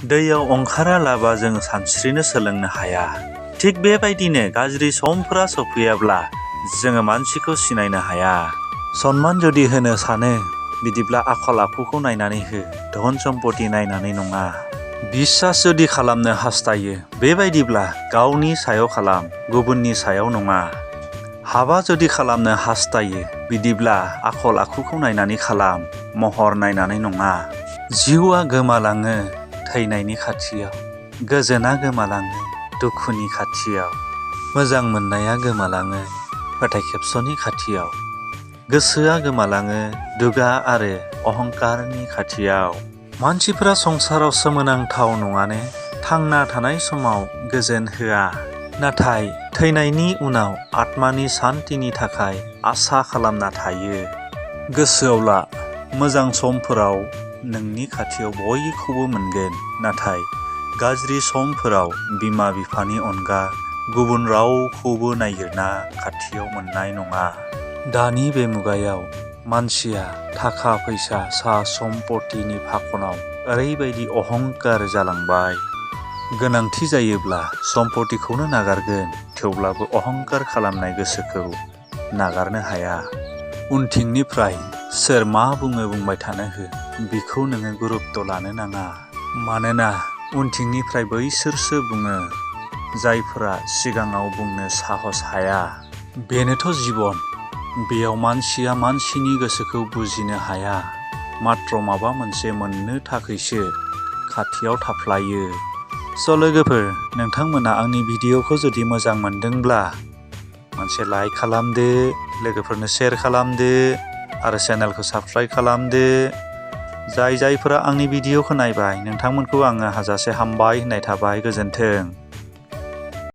दैयाव ओंखारालाबा जों सानस्रिनो सोलोंनो हाया। थिग बेबायदिनो गाज्रि समफोरा सफैयाब्ला जोङो मानसिखौ सिनायनो हाया। सनमान जुदि होनो सानो बिदिब्ला आखल आखुखौ नायनानै हो, धन सम्पति नायनानै नङा। बिसास जुदि खालामनो हास्थायो बेबायदिब्ला गावनि सायाव खालाम, गुबुननि सायाव नङा। हाबा जुदि खालामनो हास्थायो बिदिब्ला आखल आखुखौ नायनानै खालाम, महर नायनानै नङा। जिउआ गोमालाङो थैनायनि खाथियाव, गोजोना गोमालाङो दुखुनि खाथियाव, मोजां मोननाया गोमालाङो फोथाय खेबस'नि खाथियाव, गोसोआ गोमालाङो दुगा आरो अहंकारनि खाथियाव। मानसिफोरा संसाराव सोमोनांथाव नङाने थांना थानाय समाव गोजोन होआ, नाथाय थैनायनि उनाव आत्मानि सान्तिनि थाखाय आसा खालामना थायो। गोसोआव ला, मोजां समफोराव नोंनि खाथियाव बयखौबो मोनगोन, नाथाय गाज्रि समफोराव बिमा बिफानि अनगा गुबुन रावखौबो नागिरना खाथियाव मोननाय नङा। दानि बे मुगायाव मानसिया थाखा फैसा सा सम्पतिनि फाखनाव ओरैबायदि अहंकार जालांबाय, गोनांथि जायोब्ला सम्पतिखौनो नागारगोन, थेवब्लाबो अहंकार खालामनाय गोसोखौ नागारनो हाया। उनथिंनिफ्राय सोर मा बुङो बुंबाय थानो हो, बिखौ नोङो गुरुत्त लानो नाङा। मानोना उनथिंनिफ्राय बैसोरसो बुङो जायफोरा सिगाङाव बुंनो साहस हाया। बेनोथ' जिबन, बेयाव मानसिया मानसिनि गोसोखौ बुजिनो हाया, मात्र माबा मोनसे मोननो थाखैसो खाथियाव थाफ्लायो। स' लोगोफोर, नोंथांमोना आंनि भिडिअखौ जुदि मोजां मोनदोंब्ला मोनसे लाइक खालामदो, लोगोफोरनो शेयार खालामदो आरो चेनेलखौ साबस्क्राइब खालामदो। जायफोरा आंनि भिडिअखौ नायबाय नोंथांमोनखौ आङो हाजासे हामबाय होननाय थाबाय। गोजोन्थों।